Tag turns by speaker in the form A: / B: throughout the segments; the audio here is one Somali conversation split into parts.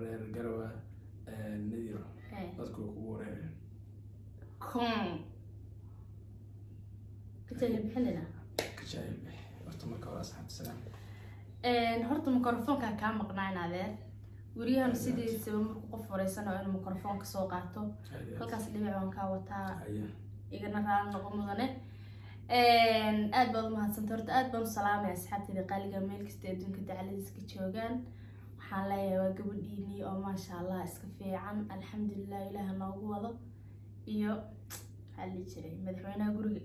A: Reer Garawa Nadiiro. Dadku way kugu wareereen.
B: Kom ka jaahil bixinayna.
A: Ka jaahil bix horta marka hore asxaabta salaam.
B: Horta mikrofoonka kaa maqnaa, adeer. Weriyahan sidiisaba markuu qof wareysanayo inuu mikrofoonka soo qaato.
A: Aad iyo aad.
B: Halkaas dhibic waan kaa wataa.
A: Haya.
B: Igana raali noqo, mudane. Aad baad umahadsantay. Horta aad baan u salaamaya asxaabtayda qaaliga meel kasta adduunka dacaladiisa ka joogaan. Waxaan leeyahay waa gabadhiinii oo maasha Allah iska fiican, alxamdulilah, Ilaaha noogu wado. Iyo maxaa la dhihi jiray, madaxweynaha guriga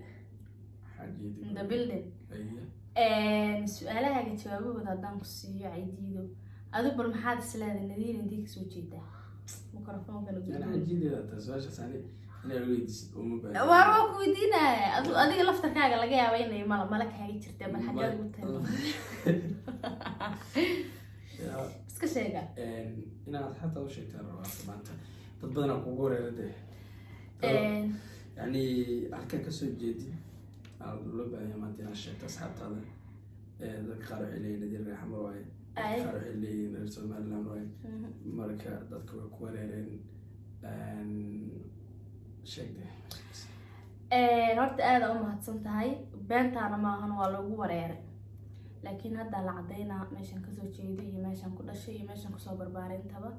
A: Xaajiyada
B: in the building.
A: Haya.
B: Su-aalahaaga jawaabahooda haddaan ku siiyo, Caydiido, adigu bal maxaad is leedahay? Nadiir intee kasoo jeedaa? Mikrofoonkan.
A: Yani xaajiyadeeda taa su-aashaas ani inaad weydiisid uma baahni.
B: Waar waa ku weydiinaya. Adiga laftarkaaga laga yaaba inay mala mala kaaga jirta. Bal xageed ugu tahay? Iska sheega.
A: Inaad asxaabtaada u sheegtaan rabaa horta. Maanta dad badanaa kugu wareera dee. Yani halkaa kasoo jeedid aa loo baahan yahay maanta inaad sheegto asxaabtaada. Dadka qaar waxay leeyihin Nadiir reer Xamar waaye, dadka qaar waxay leeyihin reer Somaliland waaye. Marka dadka way ku wareereen. Sheeg dee.
B: Horta aada u mahadsan tahay. Beentaana maahan, waa lagu wareeray, laakiin hadda la cadeynaa meeshan kasoo jeeday iyo meeshan ku dhashay iyo meeshan kusoo barbaaray intaba.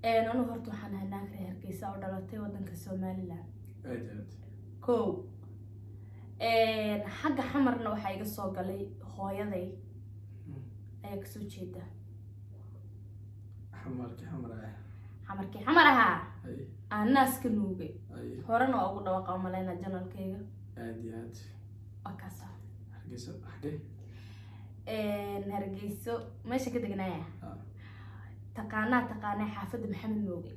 B: Anigu horta waxaan ahay naag reer Hargeysa oo dhalatay wadanka Somaliland.
A: Aad iyo aad.
B: Kow, xagga Xamarna waxaa iga soo galay hooyaday ayaa kasoo jeeda.
A: Xamarkii Xamar ah?
B: Xamarkii Xamar ahaa. Aan naas ka nuugay. Horena waa ugu dhawaqa umaleyna channelkayga.
A: Aad iyo aad.
B: Waa kaasa.
A: Hargeysa xagee?
B: Hargeyso meesha ka degnaaya taqaanaa, taqaanaa xaafadda Maxamed Mooge.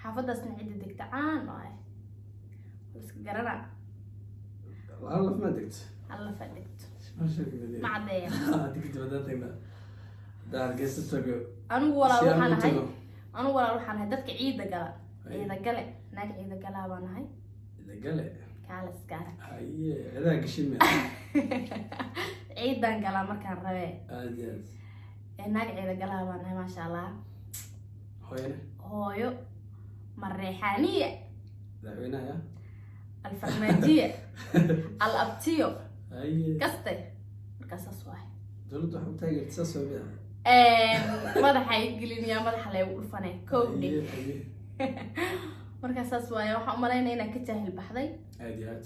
B: Xaafadaasna cidda degta caan oo ah iska garanaa.
A: Hal laf maa degto?
B: Hal lafa degto.
A: Ma sheegin.
B: Ma caddeeya?
A: Hadda kadib haddaan tagna, haddaan Hargeysa tago
B: Anigu walaal
A: si aan
B: waxaan
A: u
B: ahay
A: tago.
B: Anigu walaal waxaan ahay dadka ciida gala. Ciida gale, naag ciida galaa baan ahay.
A: Ciida gale.
B: Kaala iska arag.
A: Haye, ciidaa gashin miya?
B: Ciidan galaa markaan rabee.
A: Aad iyo aad.
B: Ee, naag ciida galaa baan ahay, maasha Allah.
A: Hooyane?
B: Hooyo mareexaaniya.
A: Madaxweynaha ya.
B: Alfarmaajiya al abtiyo. Kaste markaa saas waay.
A: Dowladda waxay u taageertay saas waa miya?
B: Madaxa ay gelinayaa, madaxa laygu dhufanay kowdhi.
A: Haye haye.
B: Markaa saas waaye. Waxaan umalaynaya inaan ka jaahil baxday.
A: Aad iyo aad.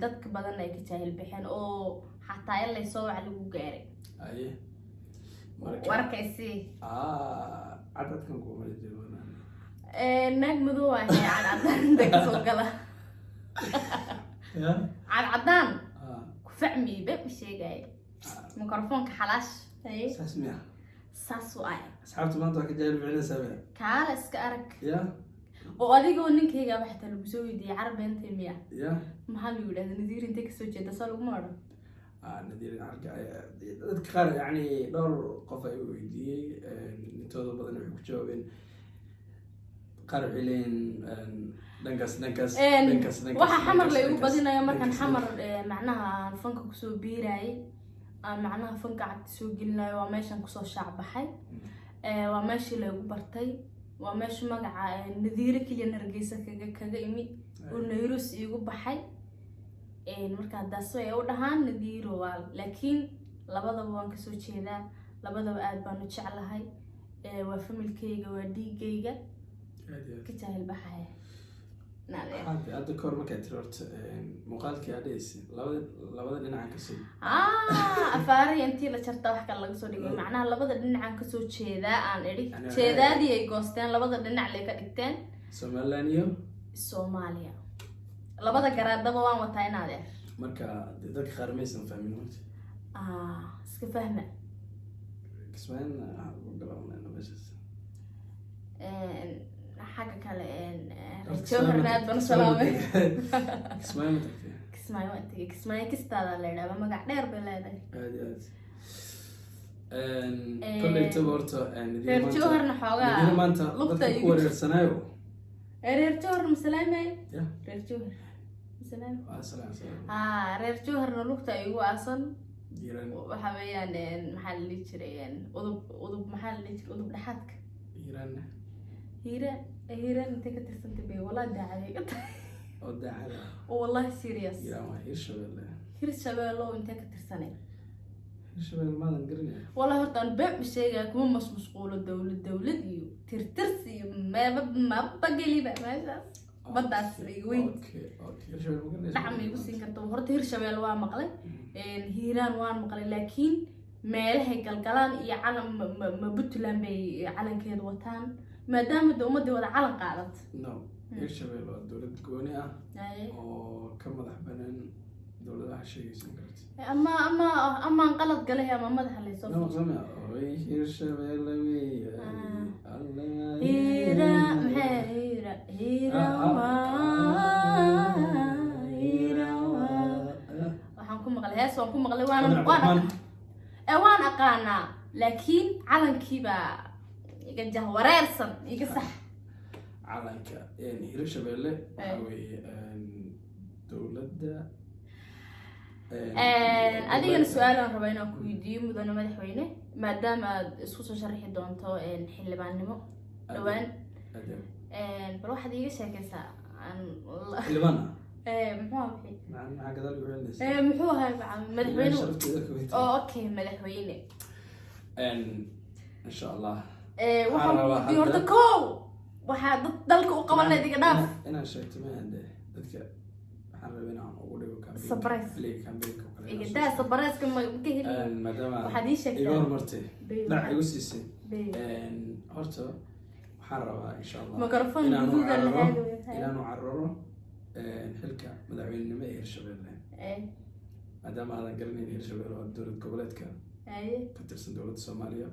B: Dadka badan ay ka jaahil baxeen oo xataa in laysoo wac lagu gaaray.
A: Haye, marka
B: Warkaysi.
A: Cadadkan kuma jiro.
B: Naag madow ah ee cadcadaan inta kasoo gala.
A: Ya.
B: Cadcadaan ku fahmiibe ma sheegaya mikrofoonka xalaash. Haye.
A: Saas miya?
B: Saas waay.
A: Asxaabta maanta waa ka jaahil bixinaysaa miya?
B: Kaala iska arag.
A: Ya.
B: Oo adigoo ninkayga waxaa lagu soo weydiiyey carab beentay miya?
A: Ya.
B: Maxaa lagu yidhahda? Nadiir intay kasoo jeeda saa laguma odhan?
A: Nadiir dadka qaar, yani dhowr qof ay weydiiyey, intooda badan waxay ku jawaabeen, qaar waxay leeyihiin dhankaas, dhankaas, dhankaas, dhankaas.
B: Waxaa Xamar
A: dhankaas,
B: la igu
A: dhankaas,
B: badinayo markaan
A: dhankaas.
B: Xamar macnaha aan fanka kusoo biirayay, aan macnaha fanka cagta soo gelinayo, waa meeshan kusoo shaac baxay. Waa meeshii laygu bartay, waa meesha magaca Nadiiro keliya Hargeysa kaga imi oo Nayrus iigu baxay. Markaa daas way u dhahaan Nadiiro waa, laakiin labadaba waan kasoo jeedaa, labadaba aad baan u jeclahay. Waa familkeyga, waa dhiigayga.
A: Aad iyo aad.
B: Ka jaahil baxaya. Naadeer.
A: Hadda kahor markaa tiri horta muuqaalkii aad dhehaysa labada dhinacan kasoo
B: Afaarihi intii la jarta wax kale laga soo dhigay. Macnaha labada dhinacan kasoo jeedaa aan idhi. Jeedaadii ay goosteen, labada dhinac lay ka dhigteen.
A: Somaliland iyo
B: Soomaaliya, labada garaadaba waan wataa, in adeer.
A: Marka dee dadka qaar maysan fahmin horta.
B: Iska fahma.
A: Kismaayana waxaa ugu galaawnayna meeshaas.
B: Xagga kale reer Jowharna aad baan u salaamay.
A: Kismaayo ma tagtay?
B: Kismaayo waan tegay. Kismaayo kistaada la idhaaba, magac dheer bay leedahay.
A: Aad iyo aad. Kolleytaba horta Nadiiro
B: Reer
A: maanta
B: Jowharna xoogaa
A: Nadiiro maanta
B: lugta
A: dadka ku
B: igu
A: wareersanaayo.
B: Reer Jowhar masalaamay.
A: Ya.
B: Reer Jowhar masalaamay.
A: Waa salaam salaam.
B: Reer Jowharna lugta igu aasan.
A: Hiiraan.
B: Waxa weeyaan maxaa la dhihi jiray, udub, maxaa la dhihi jiray, udub dhexaadka.
A: Hiiraanna?
B: Hiiraan, Hiiraan intay ka tirsantay bay, wallahi daacaday iga tahay.
A: Oo daacada ah.
B: Oo wallahi serious.
A: Hiiraan waa Hirshabelle.
B: Hirshabeello intee ka tirsanay?
A: Hirshabelle maadan garanaya?
B: Wallahi horta aan been ma sheegaya, kuma masmashquulo dowlad dowlad iyo tirtirsi iyo meeba maba geliba meeshaas baddaas iga weyn.
A: Okay, Hirshabelle ma garanaysa?
B: Dhac ma igu siin karta. Horta Hirshabelle waa maqlay, Hiiraan waan maqlay, laakiin meelahay galgalaan iyo calan ma Puntland bay calankeeda wataan, maadaama de ummadii wada calan qaadat.
A: No, Hirshabelle waa dowlad gooni ah oo ka madax banaan dowladaha sheegaysa, ma garata?
B: Ama amaan qalad galay ama madaxa laysoo
A: No, same oy, Hirshabelle wey. Allah.
B: Hiira maxay, hiira hiira waa, hiira waa, waxaan ku maqlay hees, waan ku maqlay, waana waan aqaanaa, laakiin calankiibaa iga jahwareersan, iga sax.
A: Calanka Hirshabelle waxaa weeye dowladda.
B: Adigana su-aalaan rabaa inaan ku weydiiyo, mudane madaxweyne, maadaama aad isku soo sharaxi doonto xildhibaannimo dhowaan. Bal waxaad iiga sheekaysaa aan
A: Xildhibaan ah?
B: Muxuu ahaa wixii?
A: Maxaa gadaal ugu celinaysa?
B: Muxuu ahaa madaxweyne?
A: Sharafteeda ka weyn.
B: Oh, okay, madaxweyne.
A: Insha Allah.
B: Waxaan
A: Waxaan rabaa
B: weydiiyey horta kow, waxaa dad dalka u qaban lahayd, iga dhaaf.
A: Inaan sheegto ma hande, dadka waxaan rabaa inaan ugu dhigo campaign.
B: Surprise.
A: Xilliga campaign-ka oo kale
B: iga
A: inaan
B: daa
A: soo
B: surprise-ka ma ka heli.
A: Maadaama
B: Waxaad ii sheegtaa.
A: iga hormartay,
B: Babe,
A: dhac igu siisay.
B: Babe.
A: Horta waxaan rabaa, insha Allah,
B: Microphone
A: inaanu
B: guduudan
A: cararo
B: lahayd.
A: inaanu cararo xilka madaxweynenimo ee Hirshabelle. Maadaama aadan garanayn, Hirshabelle waa dowlad goboleedka ka tirsan dowladda Soomaaliya.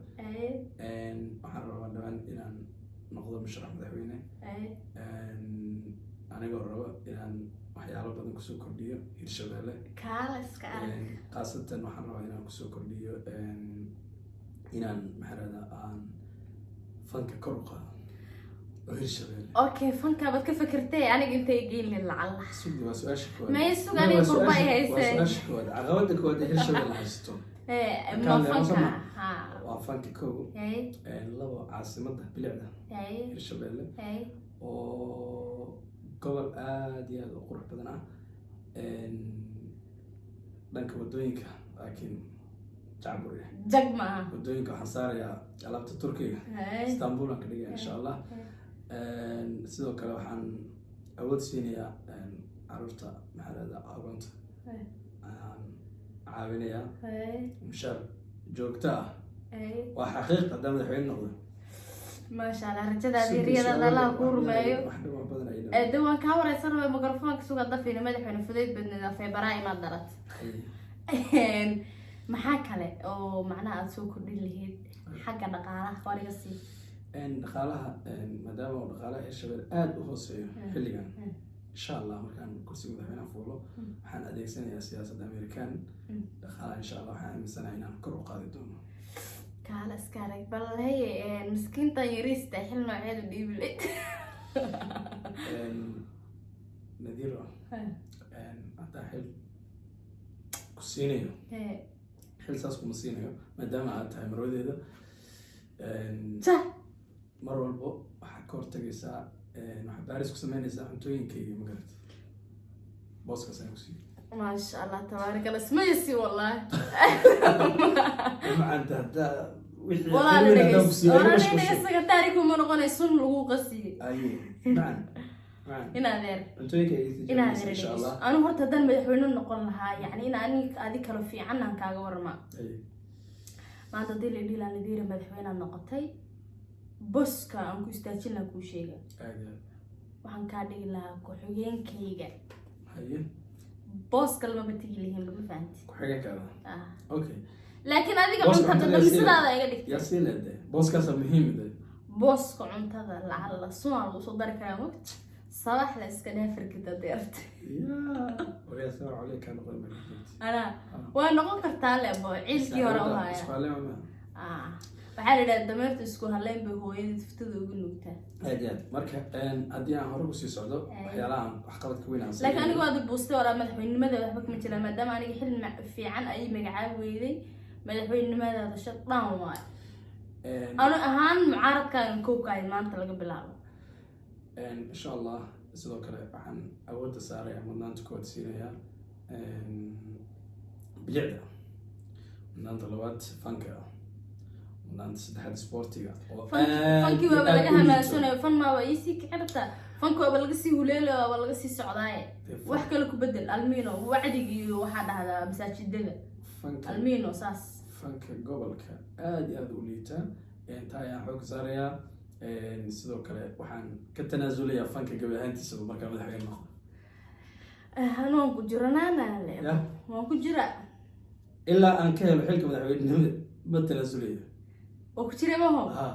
A: Waxaan rabaa dhawaan inaan noqdo musharax madaxweyne, anigoo rabo inaan waxyaalo badan kusoo kordhiyo Hirshabelle.
B: Kaala iska arag.
A: Khaasatan waxaan rabaa inaan kusoo kordhiyo inaan, maxaa rahdaa, aan fanka kor u qaado oo Hirshabelle.
B: Okay, fanka baad ka fikirtay, aniga intay geyn lahayd lacala?
A: Sugdi, waa su-aasha koowaad.
B: May sug,
A: Waa
B: aniga qurba ay
A: waa
B: haysee.
A: su-aasha koowaad, caqabada koowaad ee Hirshabelle haysto.
B: Ma
A: Kaale,
B: fanka
A: sama.
B: Ha.
A: Waa fanka kow. Labo, caasimadda bilicda Hirshabelle oo gobol aad iyo aad u qurux badan ah dhanka wadooyinka, laakiin jacbur eh.
B: Jag maaha.
A: Wadooyinka waxaan saarayaa alaabta Turkiga. Istanbul aan ka dhigaya, insha Allah. Sidoo kale waxaan awood siinayaa caruurta, maxaa lahdaa, agoonta aan caawinayaa mushaar joogto ah. Waa xaqiiq haddaan madaxweyne noqdo.
B: Maasha Allah, rajadaada iyo riyadaada Allaha kuu rumeeyo.
A: Wax dhibaan badan ay
B: De waan kaa wareysan rabay microfoonka suga dafina. Madaxweyne, fudayd badneeda, feebaraa imaad dhalat. Maxaa kale oo macnaha aada soo kordhin lahayd xagga dhaqaalaha? Wariga sii.
A: Dhaqaalaha, maadaama uu dhaqaalaha Hirshabelle aada u hooseeyo xilligan, insha Allah markaan kursiga madaxweynaha fuulo waxaan adeegsanayaa siyaasadda American. Dhaqaalaha, insha Allah, waxaan aaminsanahay inaan kor u qaadi doono.
B: Kaala iska arag. Bal haye, miskiintan yariista xil nooceedu dhiibi lahayd?
A: Nadiro, haddaan xil ku siinayo, xil saas kuma siinayo, maadaama aad tahay marwadeeda.
B: Ja.
A: Mar walbo waxaad ka hortagaysaa, waxaad baaris ku sameynaysaa cuntooyinkayga, ma garat? Booskaas ayaan ku siiyo.
B: Maasha Allah, tabaarak Allah, ismaysi wallahi.
A: Macanta haddaa wixii
B: Walaal,
A: qiimeyn haddaan ku siiyo, iga mashquulsan.
B: Isaga taariikh uma noqonay, sun lagu qasiyey.
A: Aye, macan macan.
B: In adeer
A: Cuntooyinka ay
B: in adeer
A: insha Allah.
B: Anu horta haddaan madaxweyne noqon lahaa, yacni in anig adi kalo fiican aan kaaga warama. Maanta haddii la dhihi lahaa, "Nadiira madaxweynead noqotay," boska aan ku istaajin lahaa kuu sheega.
A: Aad iyo aad.
B: Waxaan kaa dhigi lahaa ku-xigeenkayga.
A: Haye.
B: Boos kalmaba tegi lahiinba, ma fahanti?
A: Ku-xigeenkaada.
B: Ah.
A: Okay.
B: Laakiin adiga
A: Booska
B: cuntada
A: cuntada yaa sii
B: dhaminsadaada iga dhigtay.
A: Yaa sii leedahay, booskaasaa muhiim de.
B: Booska cuntada lacala sunaa lagu soo dari karaa, mogt sabax la iska dhaafirkida deerta.
A: Ya wariyaa, sabr caley kaa noqon ma
B: Anaa waa noqon kartaa lebo ciilkii hore u haya.
A: Isqaalema ma
B: Ah. Waxaa la yidhaha dameertu isku haleyn bay hooyada tiftada ugu nuugtaa.
A: Aad iyo aad. Marka haddii aan hore kusii socdo waxyaalahan waxqabadka weyn aan
B: Laakiin
A: sameeyay.
B: Anigu waad buustay walaa, madaxweynenimada waxba kama jiraan, maadaama aniga xil fiican ay magacaabi weyday, madaxweynenimadaada shut down waay. Anu ahaan mucaaradkaagan kowkaay maanta laga bilaabo.
A: Insha Allah, sidoo kale waxaan awoodda saaraya, mudnaanta koowaad siinayaa bilicda, mudnaanta labaad fanka, mudnaanta saddexaad sportiga oo aad
B: Fankii
A: iyo
B: waaba
A: aad
B: laga
A: u liito.
B: hamaasanayo, fan maaba iisii kici rabtaa? Fanka waaba laga sii huleelayo, waaba laga sii socdaaye.
A: Dee
B: Wax kale ku bedel, almiino wacdiga iyo waxaa dhahdaa masaajidada.
A: Fanka.
B: Almiino saas.
A: Fanka gobolka aad iyo aad u liitaa, taa ayaan xoog saarayaa. Sidoo kale waxaan ka tanaasulayaa fanka gabi ahaantiisaba markaa madaxweyne noqdo.
B: Anu waan ku jiranaana le.
A: Ya.
B: Waan ku jira.
A: Ilaa aan ka helo xilka madaxweynenimada ma tanaasulayo.
B: Waa ku jira maho.
A: Ha.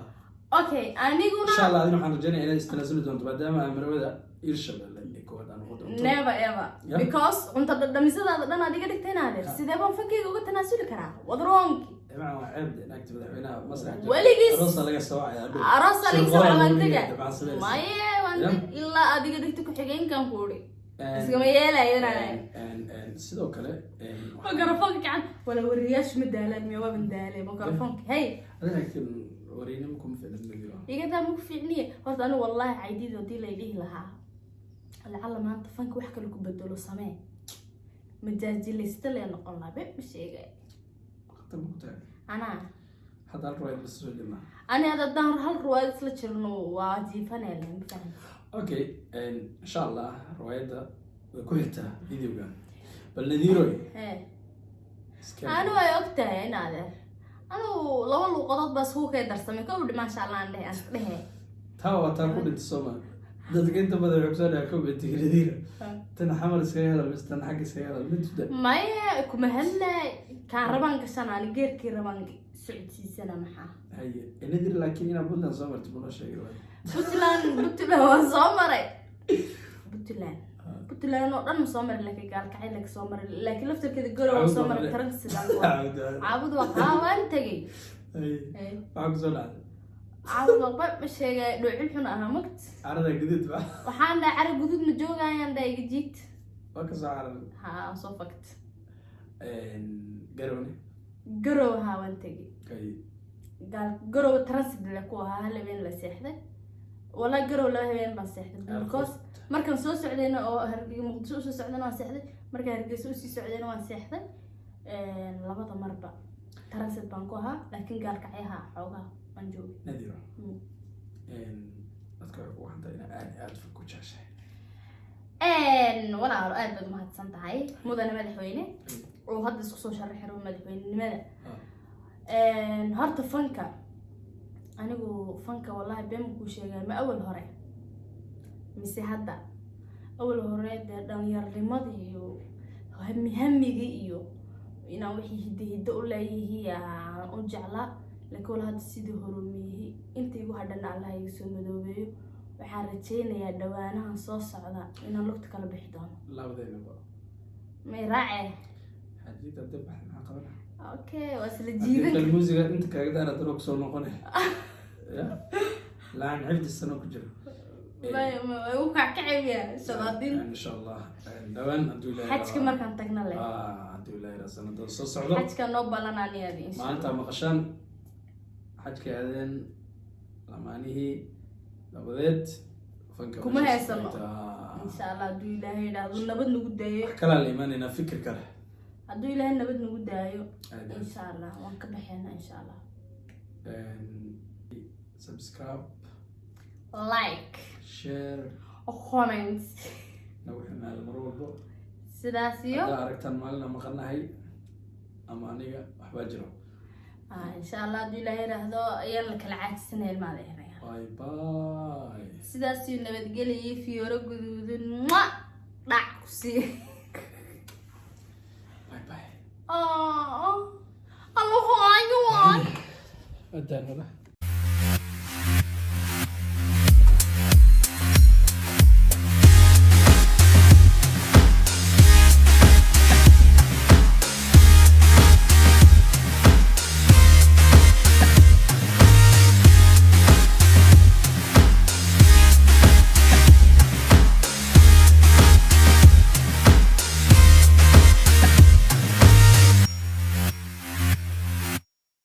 B: Okay, aniguna
A: Insha Allah, adina waxaan rajeynaya inaad istanaasuli doonto, maadaama aan marwada Hirshabelle ee koowaad aan noqon doonto.
B: Never ever.
A: Yeah.
B: Because cunto dhadhamisadaada dhan aad iga dhigtay inaadeer, sidee baan fankeyga uga tanaasuli karaa? Wad wrong.
A: Macaan, waa ceeb de naagta madaxweynaha masrax.
B: Weligiis.
A: Aroosa laga soo wacaya hadhow.
B: Aroosa laga soo
A: Shirqool
B: waan
A: lagu
B: tega.
A: leeyahay, dabcan samaysa.
B: Maye, waan ilaa aad iga dhigto ku-xigeenkan ku uri iskama yeelayo inaan
A: Sidoo kale
B: Mikrofoonka gacan wala wariyaashu ma daalaan miya? Waaban daalay mikrofoonka, hey.
A: Adina laakiin wareynimo kuma ficna, Nadiiro.
B: Igadaa maku fiicniye horta. Anigu wallahi caydid hadii lay dhihi lahaa lacala maanta fanka wax kale ku bedelo, samee, majaajilaysta lee noqon lahaa, be ma sheegay.
A: Khatar ma ku tahay?
B: Anaa
A: Hadda hal ruwaayad bas soo jirnaa.
B: Ani hadda haddaan hal ruwaayad isla jirno waa jiifanee le, ma fahamti?
A: Okay, insha Allah ruwaayadda way ku xigtaa videogan. Bal Nadiiroy,
B: Hee.
A: iska
B: Anu way og tahay in adeer anu laba luuqadood baa iskugu kay darsamay kowdhi, maasha Allah, aan dhehe, aan dhehe.
A: Taa waa taa ku dhintay Sooma. Dadka inta badan waxay kusoo dhahaa commentiga, Nadiira, tan xamal iskaga hadal mise tan xagga iskaga hadal mid da.
B: Maya, kuma hadlaay, kaan rabaan gashan ani, geerkii rabaan socodsiisana, maxaa?
A: Haye Nadiir, laakiin inaad Puntland soo martay bunoo sheegay waay.
B: Puntland, Puntland waan soo maray. Puntland, Puntland oo dhan ma soo maray, laakiin Gaalkacyo laga soo maray, laakiin laftarkeeda Garow waan soo maray, transit Caabud waa kaa waan tegay.
A: Haye, maxaa kusoo dhacday?
B: Caabud waa ma sheegay, dhoocil xun ahaa magt.
A: Carada guduud ba.
B: Waxaan dhahay cara guduud ma joogayaan, dhahay iga jiid.
A: Waa kasoo carar.
B: Ha, soo fakt.
A: Garowne?
B: Garow haa, waan tegay.
A: Haye.
B: Gaal Garow transit le ku ahaa, hal habeen la seexday. Walaa Garow laba habeen baan seexday, because markaan soo socdayna oo Muqdisho usoo socdayna waan seexday, markaan Hargeysa usii socdayna waan seexday. Labada marba transit baan ku ahaa, laakiin Gaalkacyaha xoogaa waan joogay.
A: Nadiiro, dadka waxay ku waxantaa inaa aad iyo aad fog ku jeceshahay.
B: Walaalo, aad baad umahadsan tahay, mudane madaxweyne oo hadda isku soo sharaxi rabo madaxweynenimada. Horta fanka, anigu fanka wallahi been kuu sheegaa, ma awal hore mise hadda? Awal hore dee dhalinyaronimada iyo hami hamigii iyo inaan wixii hidde hidde u leeyihi aan u jeclaa, laakiin wala hadda sidii hore miyihi. Inta igu hadhana Allah iga soo madoobeeyo. Waxaan rajaynayaa dhawaanahan soo socda inaan lugta kala bixi doono.
A: Labadeynaba.
B: May raace?
A: Xaajida dib maxaa qabana?
B: Okay, waa isla
A: Haddii
B: jiidan.
A: Kale muusiga inta kaaga daara daro kusoo noqonay ya laan xifdi sano ku jiro.
B: U kackacaya shadaadin.
A: Insha Allah dhawaan hadduu Ilaahay
B: Xajka markaan tagna leh.
A: Ah, hadduu Ilaahay yidhaahdo sanadada soo socdo.
B: Xajka noo balanaaniyadi, insha
A: Maalinta maqashaan xajka aadeen lamaanihii dabadeed fanka
B: Kuma
A: meesha
B: haysano.
A: soo
B: Insha Allah, hadduu Ilaahay yidhaahdo nabad nagu daayo.
A: Wax kalaa la imaanaynaa, fikir kale.
B: Hadduu Ilaahay nabad nagu daayo.
A: Aad iyo aad.
B: Insha Allah waan ka baxeynaa, insha Allah.
A: Subscribe,
B: like,
A: share,
B: comment.
A: Nagu xumaada mar walbo.
B: Sidaas iyo
A: Haddaa aragtaan maalina maqanahay ama aniga waxbaa jiro.
B: Ah, insha Allah, hadduu Ilaahay yidhaahdo ayaan la kala caajisanaya ilmaada eraya.
A: Bye bye.
B: Sidaas iyo nabadgelya iyo fiyooro guduudan. Mua! Dhac ku sii.
A: Bye bye.
B: Oh, allahu ayuan.
A: Adaan wala.